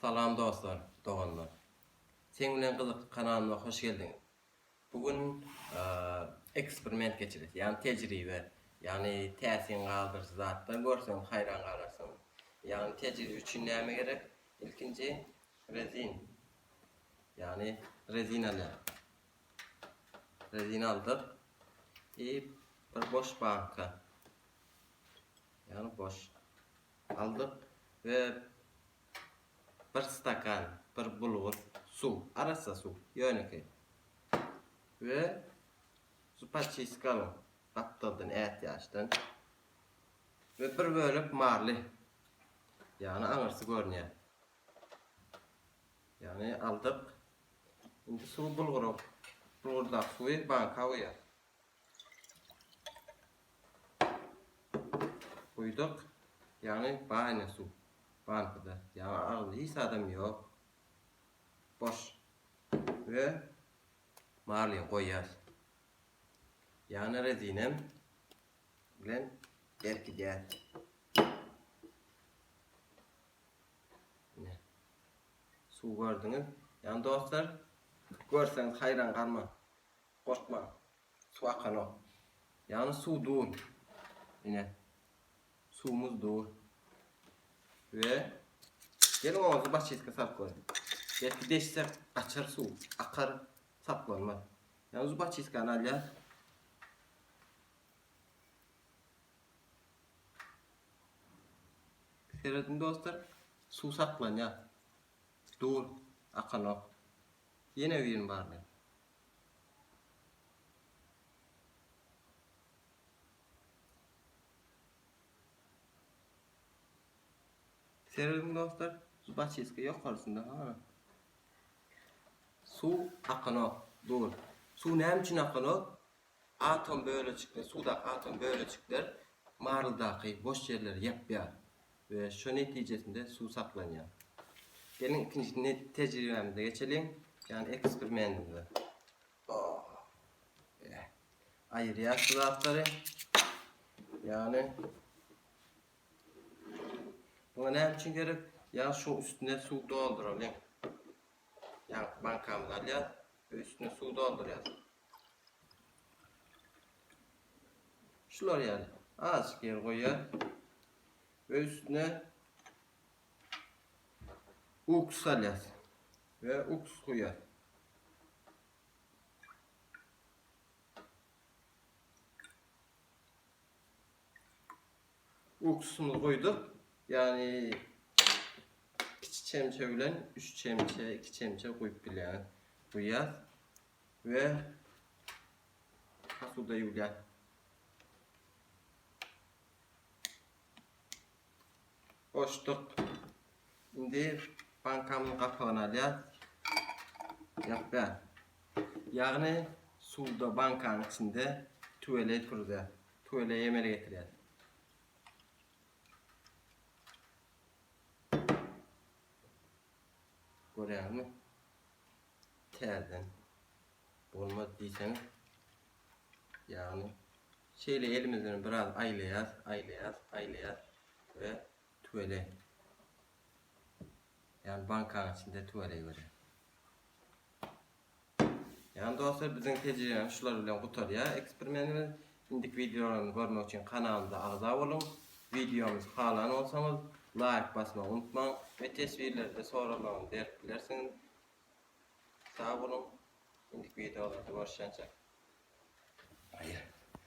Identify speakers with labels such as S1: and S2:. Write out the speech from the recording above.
S1: Salam dostlar, doganlar. Seň bilen gyzykly kanalyma hoş geldiňiz. Bu gün eksperiment geçiris, ýagny tejribe, ýagny täsin galdyryjy zatlar görseňiz haýran galarsyňyz. Ýagny tejribe üçin näme gerek? Ilkinji rezin. Ýagny rezin alýar. Rezin aldyk. I bir boş banka. Ýagny boş aldyk we bir stakan, bir bulgur suw, arassa suw, ýönekeý. We zupaçiska alyň, gapdaldan, ätiýaçdan. We bir bölek marly, ýagny aňyrsy görünýär. Ýagny aldyk. Indi suwy bulgura, bulgurdaky suwy banka guýýas. Guýduk. Ýagny baýna suw. Bankada. Ýagny agzynda hiç zadam ýok. Boş. We marlin goýýas. Ýagny rezinem bilen berkidýäs. Ine. Suw gördüňiz. Ýagny dostlar, görseňiz haýran galmaň. Gorkmaň. Suw akanok. Ýagny suw dur. Ine. Suwumyz dur. We geliň oňa zubaçistka salyp göreliň. Belki deşsek gaçar suw, akar, saklanmaz. Ýagny zubaçistkany alýas. Serediň dostlar, suw saklanýar. Dur, akanok. Ýene birini barlaýyn. Serediň dostlar, zubaçiska ýokarsynda hana. Suw akanok, dur. Suw näme üçin akanok? Atom bölejikler, suwdaky atom bölejikler marldaky boş ýerleri ýapýar we şo netijesinde suw saklanýar. Geliň ikinji tejribämize geçeliň, ýagny eksperimentimize. Aýyrýas bu zatlary. Ýagny Muňa näme üçin gerek? Ýa şu üstüne suw dolduralyň. Ýagny bankamyzy alýas we üstüne suw doldurýas. Şular ýaly azajyk ýer goýýas we üstüne uksus alýas we uksus guýýas. Uksusymyzy guýduk. Ýagny kiçi çemçe bilen 3 çemçe, 2 çemçe guýup bilýäňiz. Guýýas we posuda ýuwýas. Goşduk. Indi bankamyň gapagyny alýas. Ýapýas. Ýagny suwda bankanyň içinde tüweleý turuzýas. Tüweleý emele getirýäs. Görýäňizmi? Täzeden bolmaz diýseňiz, ýagny şeýle elimiz bilen biraz aýlaýas, aýlaýas, aýlaýas we tüweleý. Ýagny bankanyň içinde tüweleý görýär. Ýagny dostlar biziň tejribemiz şular bilen gutarýar eksperimentimiz. Indiki wideolarymyzy görmek üçin kanalymyza agza boluň. Wideomyzy halan bolsaňyz laýk basmagy unutmaň we teswirlerde soraglaryňyzy berip bilersiňiz. Sag boluň. Indiki wideolarda görüşýänçäk. Aýr.